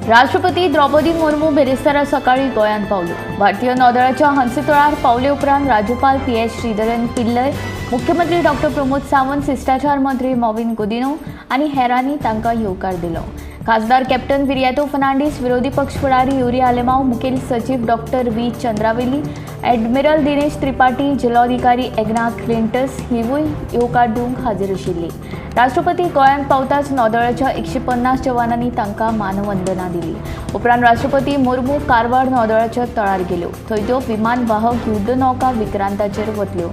राष्ट्रपती द्रौपदी मुर्मू बेरेस्तारा सकाळी गोंयांत पावल्यो. भारतीय नौदळाच्या हंसतळार पावले उपरांत राज्यपाल पी.एस. श्रीधरन पिल्लय, मुख्यमंत्री डॉक्टर प्रमोद सावंत, शिष्टाचार मंत्री मॉविन गुदिनो आनी हेरांनी तांकां येवकार दिलो. खासदार कॅप्टन विरियातो फर्नांडीस, विरोधी पक्ष फुडारी युरी आलेमाव, मुखेल सचीव doctor V Chandraveli, admiral Dinesh Tripathi, जिल्लोधिकारी Egna क्लिंटस हिवूय येवकार दिवंक हाजीर आशिल्ली. राष्ट्रपती गोंयांत पावताच नौदळाच्या 150 जवानांनी तांकां मानवंदना दिली. उपरांत राष्ट्रपती मुर्मू कारवार नौदळाच्या तळार गेल्यो. थंय त्यो विमानवाहक युद्धनौका विक्रांताचेर वतल्यो.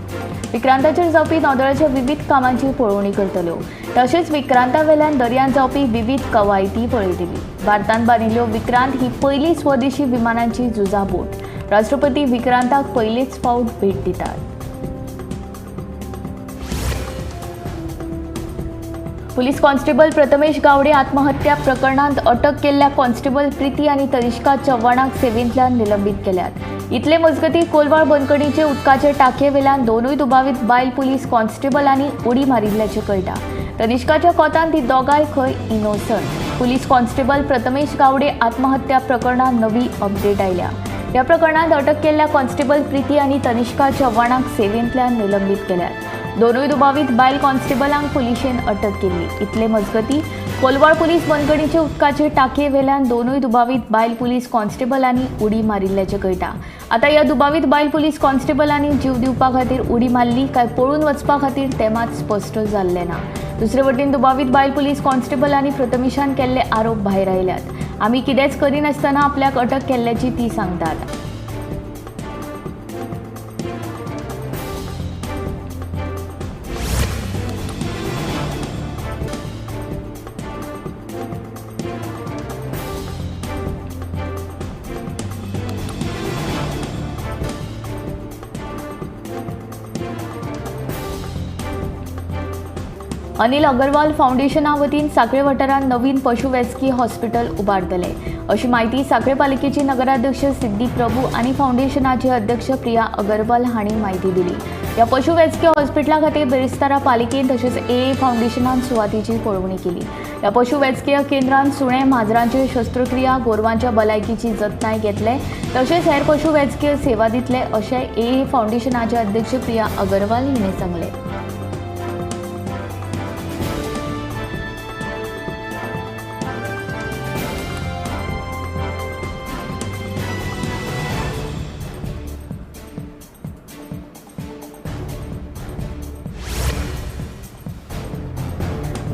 विक्रांताचेर जावपी नौदळाच्या विविध कामांची पळोवणी करतल्यो. तशेंच विक्रांतावेल्यान दर्यांत जावपी विविध कवायती पळयतली. भारतान बांदिल्ल्यो विक्रांत ही पयली स्वदेशी विमानांची झुजा बोट. राष्ट्रपती विक्रांताक पयलेच फावट भेट दितात. पुलीस कॉन्स्टेबल प्रथमेश गावडे आत्महत्या प्रकरणांत अटक केल्ल्या कॉन्स्टेबल प्रीती आनी तनिष्का चव्हाणाक सेवेंतल्यान निलंबीत केल्यात. इतले मजगती कोलवाळ बंदखणीचे उदकाचे टाकयेवेल्यान दोनूय दुबावीत बायल पुलीस कॉन्स्टेबलांनी उडी मारिल्ल्याचें कळटा. तनिष्काच्या कोतान ती दोगांय खंय innocent. Police constable Prathamesh Gaude आत्महत्या प्रकरणांत नवी अपडेट आयल्या. ह्या प्रकरणांत अटक केल्ल्या कॉन्स्टेबल प्रीती आनी तनिष्का चव्हाणाक सेवेंतल्यान निलंबीत केल्यात. दोनूय दुबावीत बायल कॉन्स्टेबलांक पुलिशेन अटक केली. इतले मजगती कोलवाळ पुलीस बंदखणीचे उदकाचे टाकयेवेल्यान दोनूय दुबावीत बायल पुलीस कॉन्स्टेबलांनी उडी मारिल्ल्याचें कळटा. आतां ह्या दुबावीत बायल पुलीस कॉन्स्टेबलांनी जीव दिवपा खातीर उडी मारली काय पळून वचपा खातीर तें मात स्पश्ट जाल्लें ना. दुसरे वटेन दुबावीत बायल पुलीस कॉन्स्टेबलांनी प्रथमेशान केल्ले आरोप भायर आयल्यात. आमी कितेंच करिनासतना आपल्याक अटक केल्ल्याची ती सांगतात. अनिल अगरवाल फाउंडेशना वतीन साखळे वाठारांत नवीन पशुवैजकी हॉस्पिटल उबारतले अशी माहिती साखळे पालिकेची नगराध्यक्ष सिद्धी प्रभू आनी फाउंडेशनाचे अध्यक्ष प्रिया अगरवाल हांणी माहिती दिली. ह्या पशुवैजकी हॉस्पिटला खातीर बेरेस्तारा पालिकेन तशेंच ए फाउंडेशनान सुवातेची पळोवणी केली. ह्या पशुवैजकीय केंद्रांत सुणे माजरांची शस्त्रक्रिया, गोरवांच्या भलायकीची जतनाय घेतले तशेंच हेर पशुवैजकीय सेवा दितले अशें ए फाउंडेशनाचे अध्यक्ष प्रिया अगरवाल हिणें सांगलें.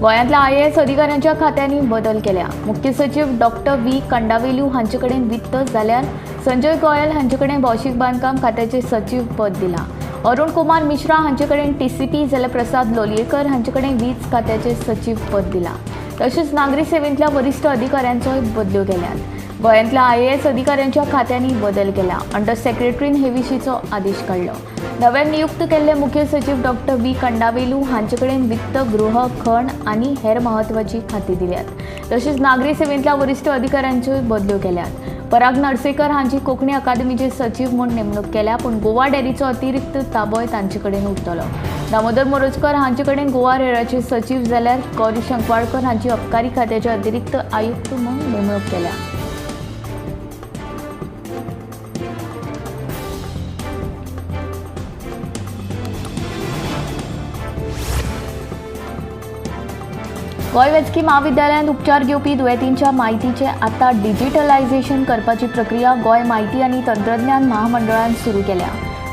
गोंयांतल्या आयएएस अधिकाऱ्यांच्या खात्यांनी बदल केल्या. मुख्य सचीव डॉक्टर व्ही कंडावेलू हांचे कडेन वित्त जाल्यार संजय गोयल हांचे कडेन भौशीक बांदकाम खात्याचे सचीव पद दिलां. अरुण कुमार मिश्रा हांचे कडेन टीसीपी जाल्यार प्रसाद लोलयेकर हांचे कडेन वीज खात्याचे सचीव पद दिलां. तशेंच नागरी सेवेंतल्या वरिश्ठ अधिकाऱ्यांचोय बदल्यो केल्यात. गोंयांतल्या आयएएस अधिकाऱ्यांच्या खात्यांनी बदल केला. अंडर सेक्रेटरीन हे विशींचो आदेश काडलो. नव्यान नियुक्त केल्ले मुख्य सचीव डॉक्टर व्ही कंडावेलू हांचे कडेन वित्त, गृह, खण आनी हेर म्हत्वाची खातीं दिल्यात. तशेंच नागरी सेवेंतल्या वरिश्ठ अधिकाऱ्यांच्योय बदल्यो केल्यात. पराग नरसेकर हांची कोंकणी अकादमीचे सचीव म्हूण नेमणूक केल्या, पूण गोवा डेअरीचो अतिरिक्त ताबोय तांचे कडेन उरतलो. दामोदर मोरजकर हांचे कडेन गोवा रेराचे सचीव जाल्यार गौरी शंकवाळकर हांची अबकारी खात्याचे अतिरिक्त आयुक्त म्हूण नेमणूक केल्या. गोंय वैजकी म्हाविद्यालयांत उपचार घेवपी दुयेंतींच्या म्हायतीचें आतां डिजिटलायझेशन करपाची प्रक्रिया गोंय म्हायती आनी तंत्रज्ञान महामंडळान सुरू केल्या.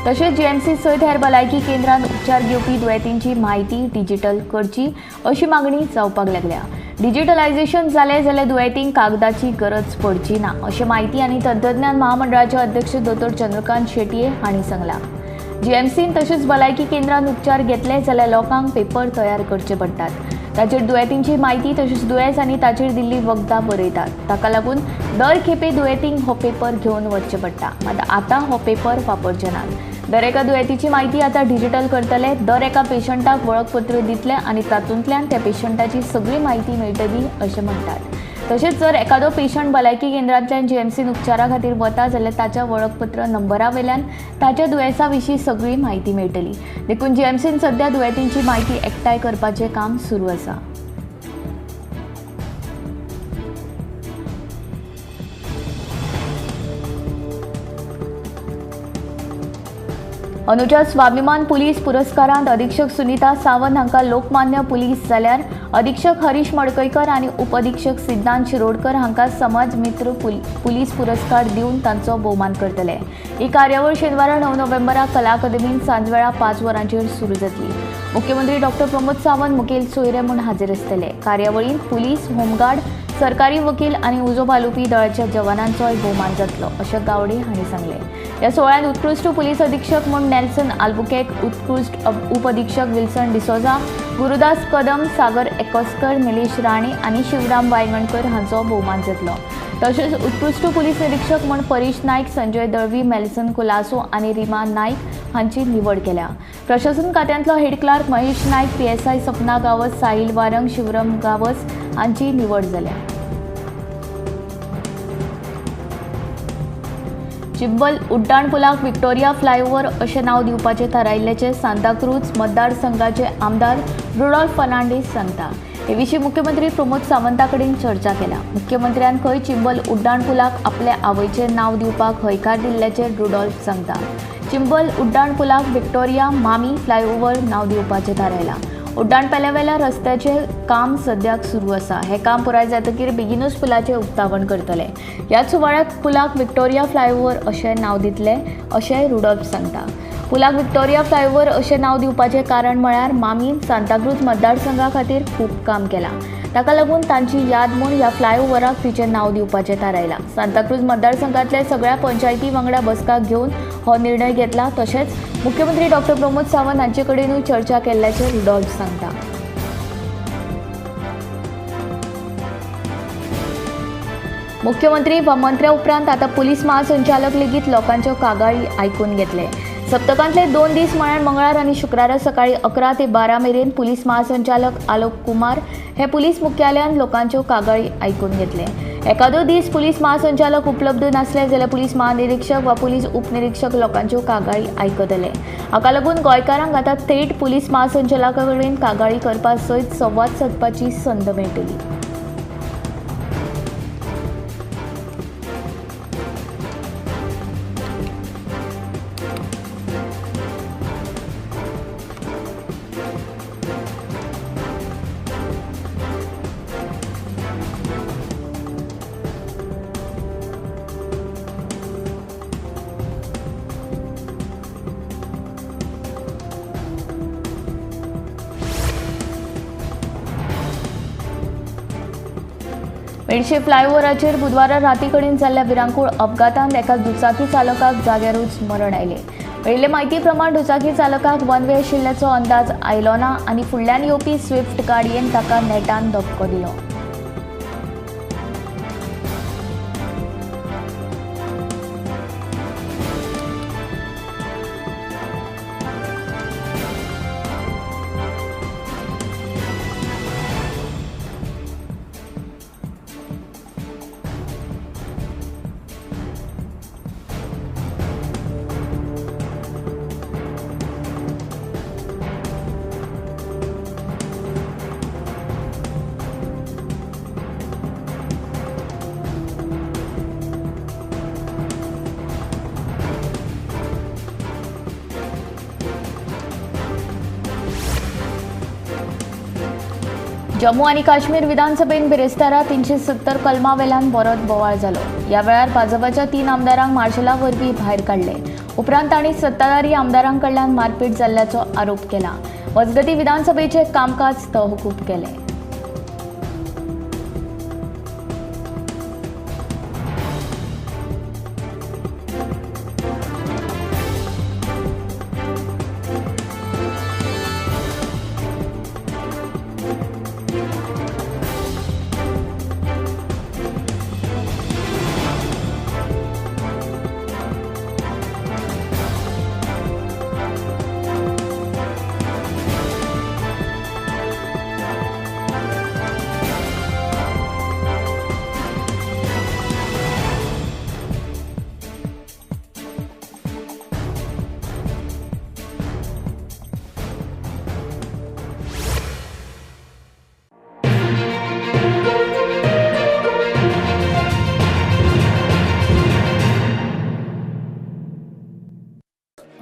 तशेंच जीएमसी सयत हेर भलायकी केंद्रांत उपचार घेवपी दुयेंतींची म्हायती डिजिटल करची अशी मागणी जावपाक लागल्या. डिजिटलायझेशन जालें जाल्यार दुयेंतींक कागदाची गरज पडची ना अशें म्हायती आनी तंत्रज्ञान महामंडळाचे अध्यक्ष दोतोर चंद्रकांत शेटये हांणी सांगलां. जीएमसीन तशेंच भलायकी केंद्रांत उपचार घेतले जाल्यार लोकांक पेपर तयार करचे पडटात. ताचेर दुयेंतींची म्हायती तशेंच दुयेंस आनी ताचेर दिल्ली वखदां बरयतात. ताका लागून दर खेपे दुयेंतींक हो पेपर घेवन वचचें पडटा. मात आतां हो पेपर वापरचे नात. दर एका दुयेंतीची म्हायती आतां डिजिटल करतले. दर एका पेशंटाक वळखपत्र दितले आनी तातूंतल्यान त्या पेशंटाची सगळी म्हायती मेळटली अशें म्हणटात. तशेंच जर एखादो पेशंट भलायकी केंद्रांतल्यान जीएमसीन उपचारा खातीर वता जाल्यार ताच्या वळखपत्र नंबरा वयल्यान ताच्या दुयेंसा विशीं सगळी म्हायती मेळटली. देखून जीएमसीन सध्या दुयेंतींची म्हायती एकठांय करपाचें काम सुरू आसा. अनुच्या स्वाभिमान पुलीस पुरस्कारांत अधीक्षक सुनीता सावंत हांकां लोकमान्य पुलीस जाल्यार अधीक्षक हरीश मडकयकर आनी उपअधीक्षक सिद्धांत शिरोडकर हांकां समाज मित्र पुलीस पुरस्कार दिवन तांचो भोवमान करतले. ही कार्यावळ शेनवारा 9 नोव्हेंबराक कला अकादमीन सांजवेळा 5 वरांचेर सुरू जातली. मुख्यमंत्री डॉ प्रमोद सावंत मुखेल सोयरे म्हूण हाजीर आसतले. कार्यावळींत पुलीस, होमगार्ड, सरकारी वकील आनी उजो पालोवपी दळाच्या जवानांचोय भोवमान जातलो अशें गावडे हांणी सांगलें. ह्या सुवाळ्यांत उत्कृश्ट पुलीस अधीक्षक म्हूण नेल्सन आल्बुकेक, उत्कृश्ट उपअधीक्षक विल्सन डिसोजा, गुरुदास कदम, सागर एकोस्कर, निलेश राणे आनी शिवराम वायंगणकर हांचो भोवमान जातलो. तशेंच उत्कृश्ट पुलीस निरीक्षक म्हूण परेश नायक, संजय दळवी, मेल्सन कुलासो आनी रिमा नायक हांची निवड केल्या. प्रशासन खात्यांतलो head clerk Mahesh Naik, PSI Sapna Gawas, Sahil Warang, Shivram Gawas हांची निवड जाल्या. चिंबल उड्डाण पुलाक विक्टोरिया फ्लायओव्हर अशें नांव दिवपाचें थारायिल्ल्याचें सांताक्रूज मतदारसंघाचे आमदार रुडॉल्फ फर्नांडीस सांगता. हे विशीं मुख्यमंत्री प्रमोद सावंता कडेन चर्चा केल्या. मुख्यमंत्र्यान खंय चिंबल उड्डाण पुलाक आपले आवयचें नांव दिवपाक हयकार दिल्ल्याचें रुडॉल्फ सांगता. चिंबल उड्डाण पुलाक विक्टोरिया मामी फ्लायओव्हर नांव दिवपाचें थारायलां. उड्डाण पेल्यावेल्या रस्त्याचें काम सद्याक सुरू आसा. हें काम पुराय जातकीर बेगीनूच पुलाचें उक्तावण करतले. ह्याच सुवाळ्याक पुलाक विक्टोरिया फ्लायओव्हर अशें नांव दितले अशें रुडॉल्फ सांगता. पुलाक विक्टोरिया फ्लायओव्हर अशें नांव दिवपाचें कारण म्हळ्यार मामीन सांताक्रूज मतदारसंघा खातीर खूब काम केलां. ताका लागून तांची याद म्हूण ह्या फ्लायओव्हराक तिचें नांव दिवपाचें थारायलां. सांताक्रूज मतदारसंघांतल्या सगळ्या पंचायती वांगडा बसका घेवन हो निर्णय घेतला. तशेंच मुख्यमंत्री डॉ प्रमोद सावंत हांचे कडेनूय चर्चा केल्ल्याचें रुडॉल्फ सांगता. मुख्यमंत्री वा मंत्र्या उपरांत आतां पुलीस महासंचालक लेगीत लोकांच्यो कागाळी आयकून घेतले. सप्तकांतले 2 दीस म्हळ्यार मंगळार आनी शुक्रारा सकाळी 11 ते 12 मेरेन पुलीस महासंचालक आलोक कुमार हे पुलीस मुख्यालयांत लोकांच्यो कागाळी आयकून घेतले. एकादो दीस पुलीस महासंचालक उपलब्ध नासले जाल्यार पुलीस महानिरीक्षक वा पुलीस उपनिरीक्षक लोकांच्यो कागाळी आयकतले. हाका लागून गोंयकारांक आतां थेट पुलीस महासंचालका कडेन कागाळी करपा सयत संवाद सादपाची संद मेळटली. मेडशे फ्लायओव्हराचेर बुधवारा राती कडेन जाल्ल्या विरांकूळ अपघातांत एका दुचाकी चालकाक जाग्यारूच मरण आयलें. मेळिल्ले म्हायती प्रमाण दुचाकी चालकाक वन वे आशिल्ल्याचो अंदाज आयलो ना आनी फुडल्यान येवपी स्विफ्ट गाडयेन ताका नेटान धपको दिलो. जम्मू आनी काश्मीर विधानसभेन बिरेस्तारा 370 कलमा वेल्यान बरोच बोवाळ जालो. ह्या वेळार भाजपाच्या 3 आमदारांक मार्शला वरवीं भायर काडले. उपरांत तांणी सत्ताधारी आमदारां कडल्यान मारपेट जाल्ल्याचो आरोप केला. मजगतीं विधानसभेचें कामकाज तहकूब केलें.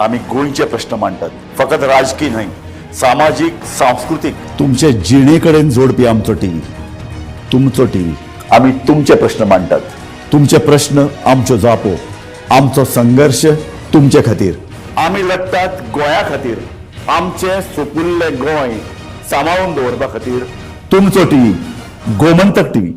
आमी गोंयचे प्रश्न मांडटात, फकत राजकीय न्हय, सामाजीक, सांस्कृतीक, तुमचे जिणे कडेन जोडपी आमचो टीव्ही, तुमचो टीव्ही. आमी तुमचे प्रश्न मांडटात, तुमचे प्रश्न आमच्यो जापो, आमचो संघर्श तुमचे खातीर. आमी लडटात गोंया खातीर, आमचें सुपुल्लें गोंय सांबाळून दवरपा खातीर. तुमचो टीव्ही, गोमंतक टीव्ही.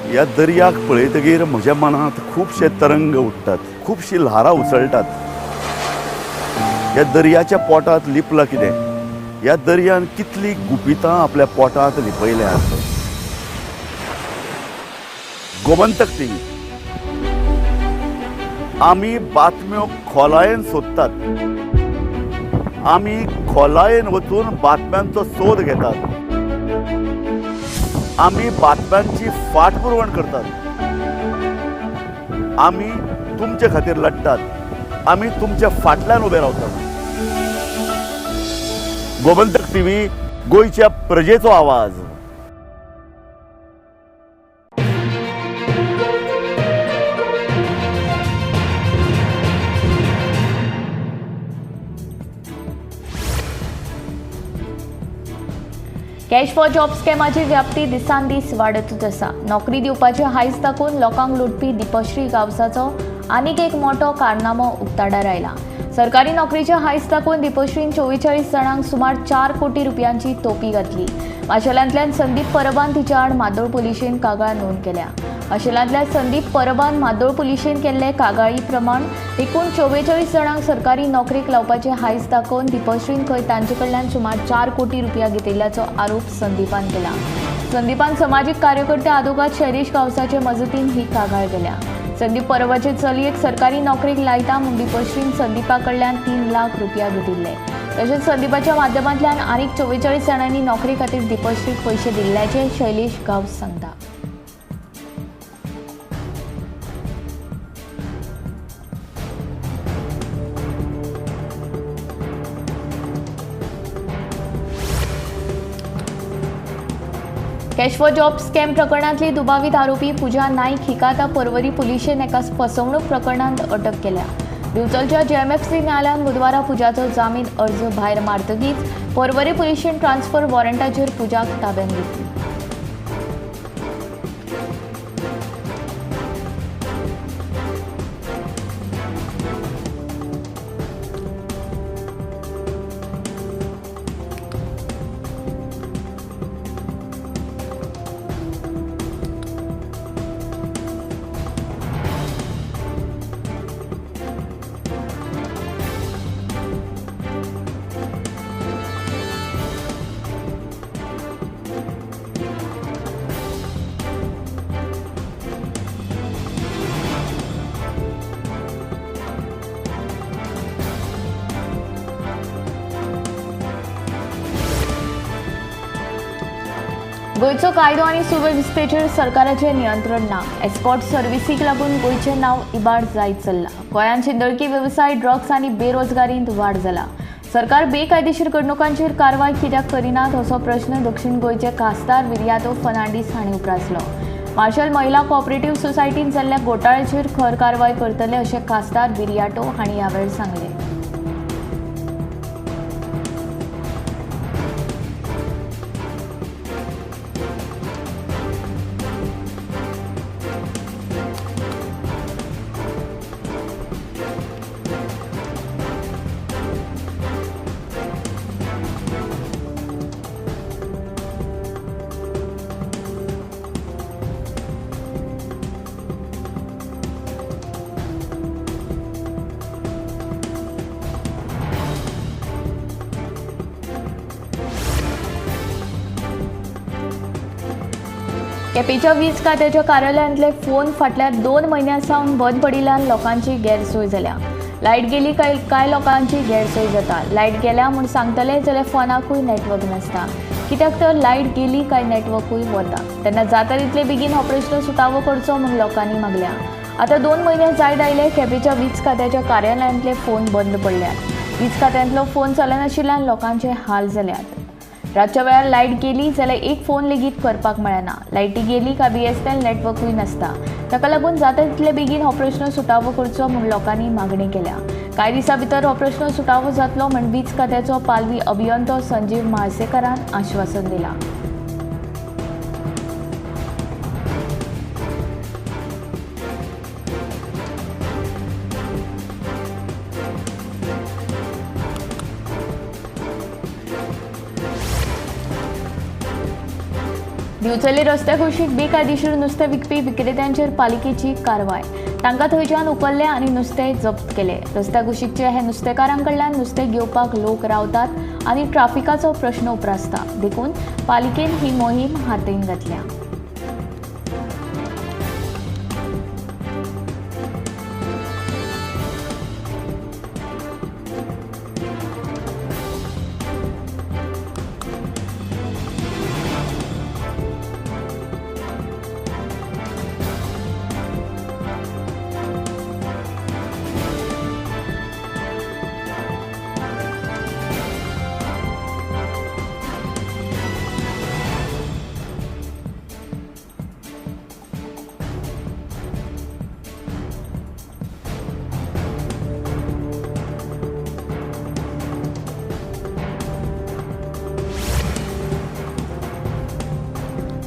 ह्या दर्याक पळयतगीर म्हज्या मनांत खुबशे तरंग उठ्ठात, खुबशीं ल्हारां उसळटात. ह्या दर्याच्या पोटांत लिपलां कितें? ह्या दर्यान कितलीं गुपितां आपल्या पोटांत लिपयल्यांत? गोमंतक टीव्ही, आमी बातम्यो खोलायेन सोदतात, आमी खोलायेन वचून बातम्यांचो सोद घेतात, आमी बातम्यांची फाटपुरवण करतात, आमी तुमचे खातीर लडटात, आमी तुमच्या फाटल्यान उबे रावतात. गोमंतक टीव्ही, गोंयच्या प्रजेचो आवाज. कॅश फॉर जॉब स्कॅमाची व्याप्ती दिसान दीस वाडतूच आसा. नोकरी दिवपाचे हायस दाखोवन लोकांक लुटपी दीपश्री गांवसाचो आनीक एक मोटो कारनामो उक्ताडार आयला. सरकारी नोकरीचे हायस दाखोवन दीपश्रीन 44 जाणांक सुमार 4 कोटी रुपयांची तोपी घातली. माशेलांतल्यान संदीप परबान तिच्या आड मादोळ पुलिशेन कागाळ नोंद केल्या. माशेलांतल्या संदीप परबान मादोळ पुलिशेन केल्ले कागाळी प्रमाण एकूण 44 जाणांक सरकारी नोकरेक लावपाचे हायस दाखोवन दीपश्रीन खंय तांचे कडल्यान सुमार 4 कोटी रुपया घेतिल्ल्याचो आरोप संदीपान केला. संदीपान समाजीक कार्यकर्ते आदोगाद शैलेश गांवसाचे मजतीन ही कागाळ केल्या. संदीप परबाचे चलयेक सरकारी नोकरेक लायता म्हूण दीपश्रीन संदीपा कडल्यान 3 लाख रुपया घेतिल्ले. तशेंच संदीपाच्या माध्यमांतल्यान आनीक 44 जाणांनी नोकरी खातीर दीपश्रीक पयशे दिल्ल्याचे शैलेश गांवस सांगता. कॅश फॉर जॉब स्कॅम प्रकरणांतली दुबावीत आरोपी पूजा नाईक हिका आतां पर्वरी पुलिशेन एका फसवणूक प्रकरणांत अटक केल्या. दिवचलच्या जेएमएफसी न्यायालयान बुधवारा पूजाचो जामीन अर्ज भायर मारतकीच पर्वरी पुलिशेन ट्रान्सफर वॉरंटाचेर पूजाक ताब्यांत घेतली. गोंयचो कायदो आनी सुवेवस्थेचेर सरकाराचें नियंत्रण ना. एस्कॉर्ट सर्विसीक लागून गोंयचें नांव इबाड जायत चल्लां. गोंयांत शिंदळकी वेवसाय, ड्रग्स आनी बेरोजगारींत वाड जाला. सरकार बेकायदेशीर घडणुकांचेर कारवाय कित्याक करिनात असो प्रश्न दक्षिण गोंयचे खासदार विरियातो फर्नांडीस हांणी उप्रासलो. मार्शल महिला कॉपरेटिव्ह सोसायटीन जाल्ल्या घोटाळ्याचेर खर कारवाय करतले अशें खासदार विरियाटो हांणी ह्या वेळार सांगलें. केपेंच्या वीज खात्याच्या कार्यालयांतले फोन फाटल्या 2 म्हयन्यां सावन बंद पडिल्ल्यान लोकांची गैरसोय जाल्या. लायट गेली काय कांय लोकांची गैरसोय जाता. लायट गेल्या म्हूण सांगतले जाल्यार फोनाकूय नेटवर्क नासता, कित्याक तर लायट गेली काय नेटवर्कूय वता. तेन्ना जाता तितले बेगीन हो प्रश्न सुटावो करचो म्हूण लोकांनी मागल्या. आतां 2 म्हयने जायत आयले केपेंच्या वीज खात्याच्या कार्यालयांतले फोन बंद पडल्यात. वीज खात्यांतलो फोन चलनाशिल्ल्यान लोकांचे हाल जाल्यात. रातच्या वेळार लायट गेली जाल्यार एक फोन लेगीत करपाक मेळना. लायटी गेली काय BSNL नेटवर्कूय नासता. ताका लागून जाता तितले बेगीन हो प्रश्न सुटावो करचो म्हूण लोकांनी मागणी केल्या. कांय दिसां भितर हो प्रश्न सुटावो जातलो म्हूण वीज खात्याचो पालवी अभियंतो संजीव म्हाळसेकारान आश्वासन दिलां. दिवचले रस्त्या कुशीक बेकायदेशीर नुस्तें विकपी विक्रेत्यांचेर पालिकेची कारवाय. तांकां थंयच्यान उखल्ले आनी नुस्तें जप्त केलें. रस्त्या कुशीकचे हे नुस्तेकारां कडल्यान नुस्तें घेवपाक लोक रावतात आनी ट्राफिकाचो प्रश्न उप्रासता, देखून पालिकेन ही मोहीम हातीन घातल्या.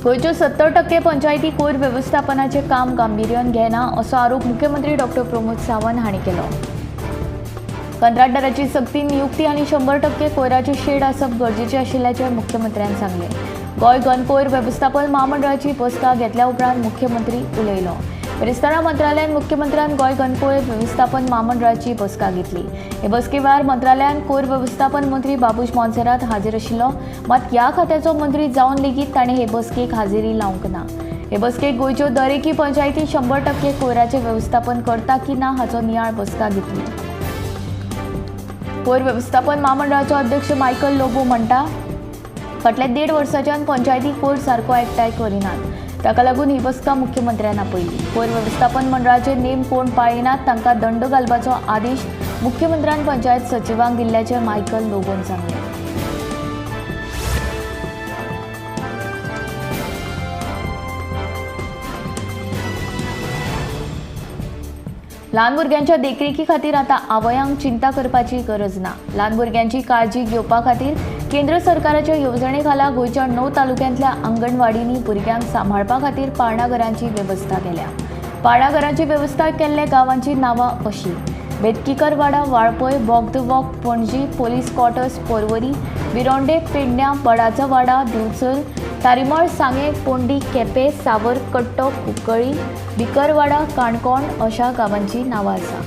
गोंयच्यो 70% पंचायती कोयर वेवस्थापनाचें काम गांभिर्यान घेना असो आरोप मुख्यमंत्री डॉक्टर प्रमोद सावंत हांणी केलो. कंत्राटदाराची सक्ती नियुक्ती आनी 100% कोयराची शेड आसप गरजेचें आशिल्ल्याचें मुख्यमंत्र्यान सांगलें. गोंय घन कोयर वेवस्थापन म्हामंडळाची बसका घेतल्या उपरांत मुख्यमंत्री उलयलो. बिरेस्तारा मंत्रालयान मुख्यमंत्र्यान गोंय घन कोयर वेवस्थापन म्हामंडळाची बसका घेतली. हे बसके वेळार मंत्रालयान कोयर वेवस्थापन मंत्री बाबूश मोन्सेरात हाजीर आशिल्लो. मात ह्या खात्याचो मंत्री जावन लेगीत ताणें हे बसकेक हाजेरी लावंक ना. हे बसकेक गोंयच्यो दरेकी पंचायती 100% कोयराचें वेवस्थापन करता की ना हाचो नियाळ बसका घेतली. कोयर वेवस्थापन म्हामंडळाचो अध्यक्ष मायकल लोबो म्हणटा, फाटल्या 1.5 वर्साच्यान पंचायती कोयर सारको एकठांय करिनात, ताका लागून ही बसका मुख्यमंत्र्यान आपयली. कोयर वेवस्थापन मंडळाचे नेम कोण पाळिनात तांकां दंड घालपाचो आदेश मुख्यमंत्र्यान पंचायत सचिवांक दिल्ल्याचें मायकल लोबोन सांगलें. ल्हान भुरग्यांच्या देखरेखी खातीर आतां आवयांक चिंता करपाची गरज ना. ल्हान भुरग्यांची काळजी घेवपा खातीर केंद्र सरकाराच्या येवजणे खाला गोंयच्या 9 तालुक्यांतल्या अंगणवाडींनी भुरग्यांक सांबाळपा खातीर पाळणाघरांची वेवस्था केल्या. पाळणाघरांची वेवस्था केल्ल्या गांवांची नांवां अशी: Betkikarwada, Valpoi, Bogda Walk, Panaji, police quarters, Porvorim, Virondem, Pedne, Badachawada, Divchal, Tarimal, Sanguem, Pondy, Quepem, Savar, Katto, Cuncolim, Bikarwada, Canacona अशा गांवांची नांवां आसा.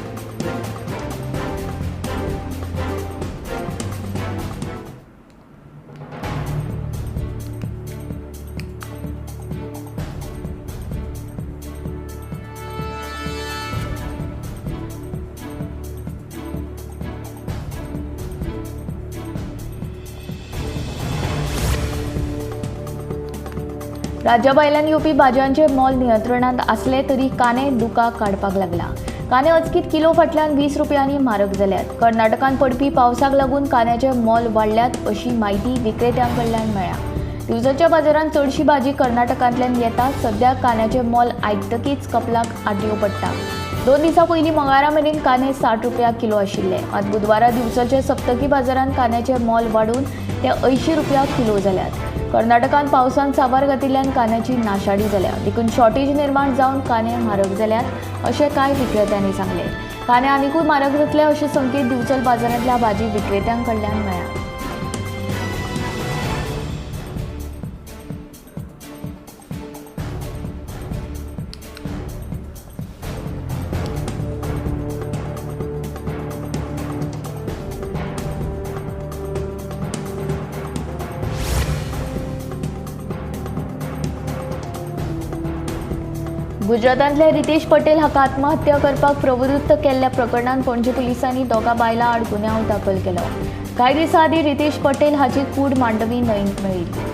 राज्या भायल्यान येवपी भाजयांचे मोल नियंत्रणांत आसले तरी कांदे दुकां काडपाक लागला. कांदे अचकीत किलो फाटल्यान 20 रुपयांनी म्हारग जाल्यात. कर्नाटकांत पडपी पावसाक लागून कांद्याचे मोल वाडल्यात अशी म्हायती विक्रेत्यां कडल्यान मेळ्ळ्या. दिवचलच्या बाजारांत चडशी भाजी कर्नाटकांतल्यान येता. सद्या कांद्याचे मोल आयकतकीच कपलाक आटयो पडटा. 2 दिसां पयलीं मंगळारा मेरेन कांदे 60 रुपया किलो आशिल्ले. मात बुधवारा दिवचलच्या सप्तकी बाजारांत कांद्याचे मोल वाडून ते 80 रुपया किलो जाल्यात. कर्नाटकांत पावसान साबार घातिल्ल्यान कांद्याची नाशाडी जाल्या, देखून शॉर्टेज निर्माण जावन कांदे म्हारग जाल्यात अशें कांय विक्रेत्यांनी सांगलें. कांदे आनिकूय म्हारग जातले अशे संकेत दिवचल बाजारांतल्या भाजी विक्रेत्यां कडल्यान मेळ्ळा. गुजरातांतल्या रितेश पटेल हाका आत्महत्या करपाक प्रवृत्त केल्ल्या प्रकरणांत पणजे पुलिसांनी दोगा बायलां आड गुन्यांव दाखल केलो. कांय दिसां आदीं रितेश पटेल हाची कूड मांडवी न्हंयेंत मेळिल्ली.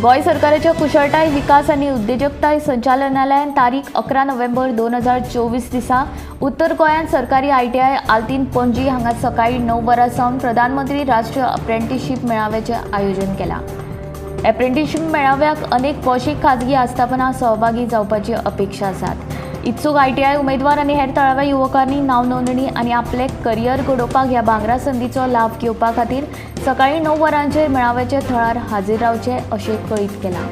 गोंय सरकाराच्या कुशळटाय विकास आनी उद्देजकताय संचालनालयान तारीख 11 नोव्हेंबर 2024 दिसा उत्तर गोंयांत सरकारी आयटीआय आल्तीन पणजी हांगा सकाळी 9 वरां सावन प्रधानमंत्री राष्ट्रीय अप्रेंटिसशीप मेळाव्याचें आयोजन केलां. अप्रेंटिसशीप मेळाव्याक अनेक भौशीक खाजगी आस्थापनां सहभागी जावपाची अपेक्षा आसात. इत्सूक आयटीआय उमेदवार आनी हेर थळाव्या युवकांनी नाव नोंदणी आनी आपले करियर घडोवपाक ह्या भांगरा संदीचो लाभ घेवपा खातीर सकाळी 9 वरांचेर मेळाव्याच्या थळार हाजीर रावचे अशें कळीत केलां.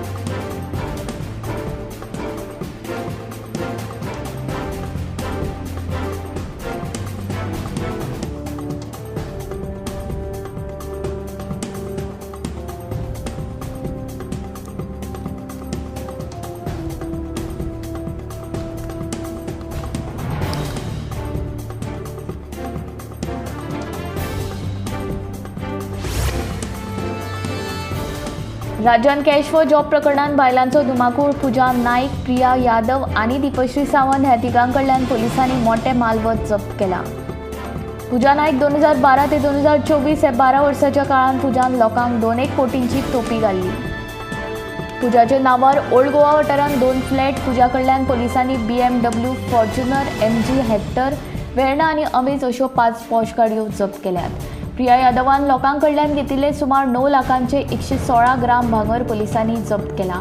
राज्यांत कॅश फॉर जॉब प्रकरणांत बायलांचो धुमाकूळ पूजा नायक, प्रिया यादव आनी दीपश्री सावंत ह्या तिगां कडल्यान पोलिसांनी मोठे मालवत जप्त केला. पूजा नायक 2012 ते 2024 ह्या 12 वर्सांच्या काळांत पूजान लोकांक 2 कोटींची तोपी घाल्ली. पूजाच्या नांवार ओल्ड गोवा वाठारांत 2 फ्लॅट पूजा कडल्यान पोलिसांनी BMW, Fortuner, MG Hector, Verna आनी अमेज अश्यो 5 पॉश गाडयो जप्त केल्यात. प्रिया यादवान लोकां कडल्यान घेतिल्ले सुमार 9 लाखांचे 116 ग्राम भांगर पोलिसांनी जप्त केला.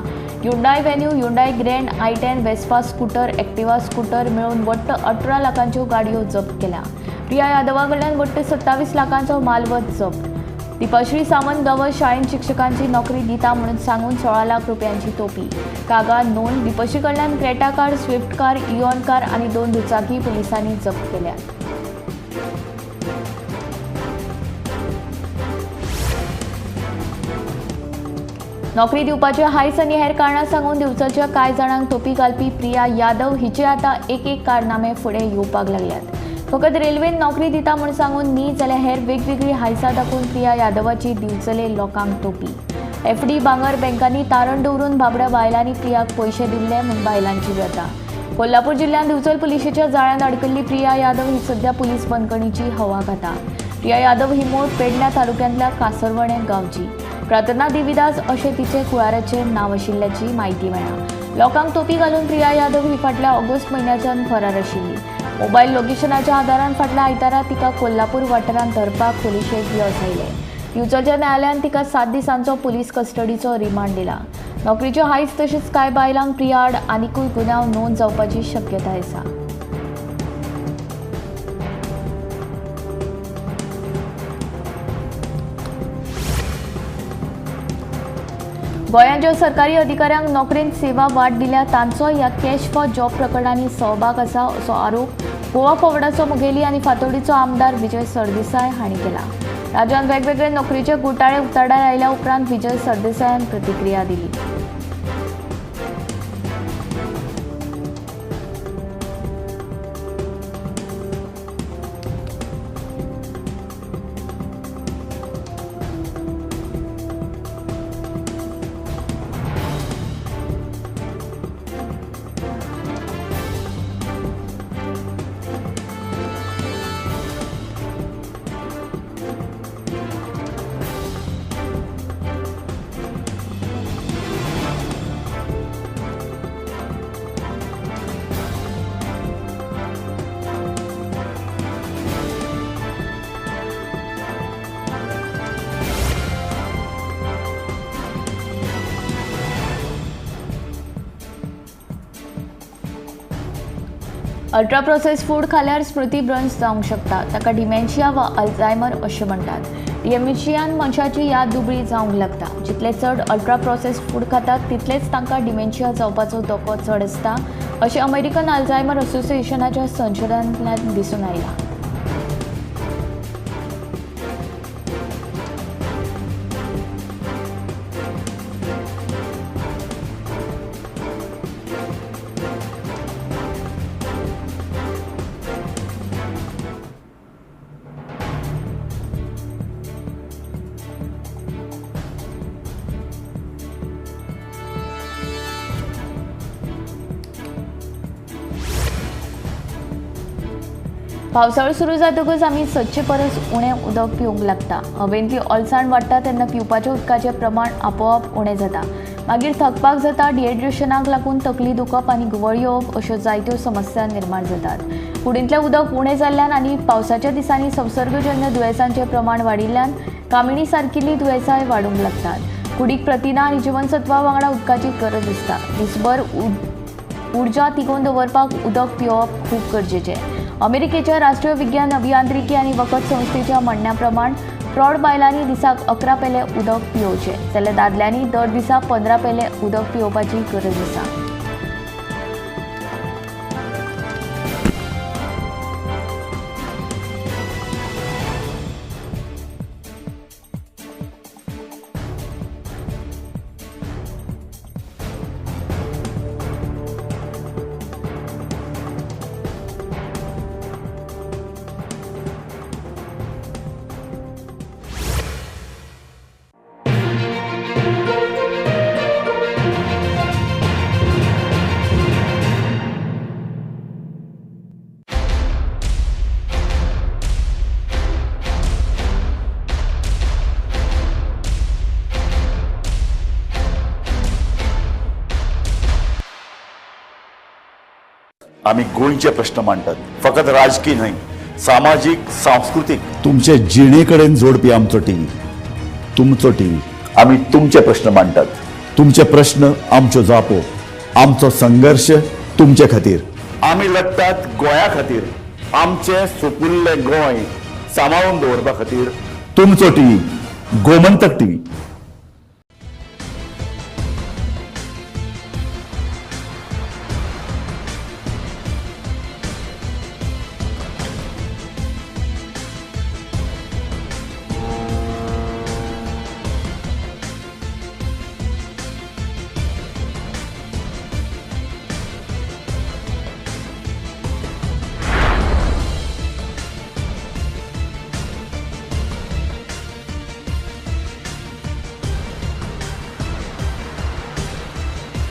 Hyundai Venue, Hyundai Grand i10, Vespa scooter, Activa scooter मेळून वट्ट 18 लाखांच्यो गाडयो जप्त केल्या. प्रिया यादवा कडल्यान वट्ट 27 लाखांचो मालवत जप्त. दीपश्री सावंत गवस शाळेंत शिक्षकांची नोकरी दिता म्हणून सांगून 16 लाख रुपयांची तोपी. कागाळ नोंद. दीपश्री कडल्यान Creta car, Swift car, Eon car आनी 2 दुचाकी पोलिसांनी जप्त केल्या. नोकरी दिवपाचे हायस आनी हेर कारणां सांगून दिवचलच्या कांय जाणांक तोपी घालपी प्रिया यादव हिचे आतां एक एक कारनामे फुडें येवपाक लागल्यात. फकत रेल्वेन नोकरी दिता म्हूण सांगून न्ही जाल्यार हेर वेगवेगळी हायसां दाखोवन प्रिया यादवाची दिवचले लोकांक तोपी. एफडी भांगर बँकांनी तारण दवरून बाबड्या बायलांनी प्रियाक पयशे दिल्ले म्हूण बायलांची व्यथा. कोल्हापूर जिल्ल्यांत दिवचल पुलिशेच्या जाळ्यांत अडकल्ली प्रिया यादव ही सध्या पुलीस बंदखणीची हवा खाता. प्रिया यादव ही मूळ पेडण्या तालुक्यांतल्या कासरवणे गांवची. प्रार्थना देवीदास अशें तिचे कुळाराचें नांव आशिल्ल्याची म्हायती मेळ्ळा. लोकांक तोपी घालून प्रिया यादव ही फाटल्या ऑगस्ट म्हयन्याच्यान फरार आशिल्ली. मोबायल लोकेशनाच्या आदारान फाटल्या आयतारा तिका कोल्हापूर वाठारांत धरपाक पुलिशेक यश आयलें. दिवचलच्या न्यायालयान तिका 7 दिसांचो पुलीस कस्टडीचो रिमांड दिला. नोकरीच्यो हायस तशेंच कांय बायलांक प्रिया आड आनिकूय गुन्यांव नोंद जावपाची शक्यताय आसा. गोंयांत ज्या सरकारी अधिकाऱ्यांक नोकरेंत सेवा वाड दिल्या तांचो ह्या कॅश फॉर जॉब प्रकरणांनी सहभाग आसा असो आरोप गोवा फॉरवर्डाचो मुखेली आनी फातोर्डीचो आमदार विजय सरदेसाय हांणी केला. राज्यांत वेगवेगळे नोकरीचे घोटाळे उक्ताडार आयल्या उपरांत विजय सरदेसायान प्रतिक्रिया दिली. अल्ट्रा प्रोसेस फूड खाल्यार स्मृतीभ्रंश जावंक शकता. ताका डिमेन्शिया वा अल्झायमर अशें म्हणटात. डिमेन्शियान मनशाची याद दुबळी जावंक लागता. जितले चड अल्ट्रा प्रोसेस्ड फूड खातात तितलेच तांकां डिमेन्शिया जावपाचो धोको चड आसता अशें अमेरिकन अल्झायमर असोसिएशनाच्या संशोधनांतल्यान दिसून आयलां. पावसाळो सुरू जातकच आमी सदचे परस उणें उदक पिवंक लागता. हवेंतली ओलसाण वाडटा तेन्ना पिवपाच्या उदकाचें प्रमाण आपोआप उणें जाता. मागीर थकपाक जाता. डिहायड्रेशनाक लागून तकली दुखप आनी घुंवळ येवप अश्यो जायत्यो समस्या निर्माण जातात. कुडींतलें उदक उणें जाल्ल्यान आनी पावसाच्या दिसांनी संसर्गजन्य दुयेंसांचें प्रमाण वाडिल्ल्यान कामिणी सारकिल्लीं दुयेंसांय वाडूंक लागतात. कुडीक प्रथिनां आनी जिवनसत्वां वांगडा उदकाची गरज आसता. दिसभर उर्जा तिगोवन दवरपाक उदक पिवप खूब गरजेचें. अमेरिकेच्या राष्ट्रीय विज्ञान अभियांत्रिकी आनी वखद संस्थेच्या म्हणण्या प्रमाण प्रौढ बायलांनी दिसाक 11 पेले उदक पिवचें जाल्यार दादल्यांनी दर दिसा 15 पेले उदक पिवपाची गरज आसा. आमी गोंयचे प्रश्न मांडटात, फकत राजकी न्हय, सामाजीक, सांस्कृतीक, तुमचे जिणे कडेन जोडपी आमचो टीव्ही, तुमचो टीव्ही. आमी तुमचे प्रश्न मांडटात, तुमचे प्रश्न आमच्यो जापो, आमचो संघर्श तुमचे खातीर. आमी लढटात गोंया खातीर, आमचें सुपुल्लें गोंय सांबाळून दवरपा खातीर. तुमचो टीव्ही, गोमंतक टीव्ही.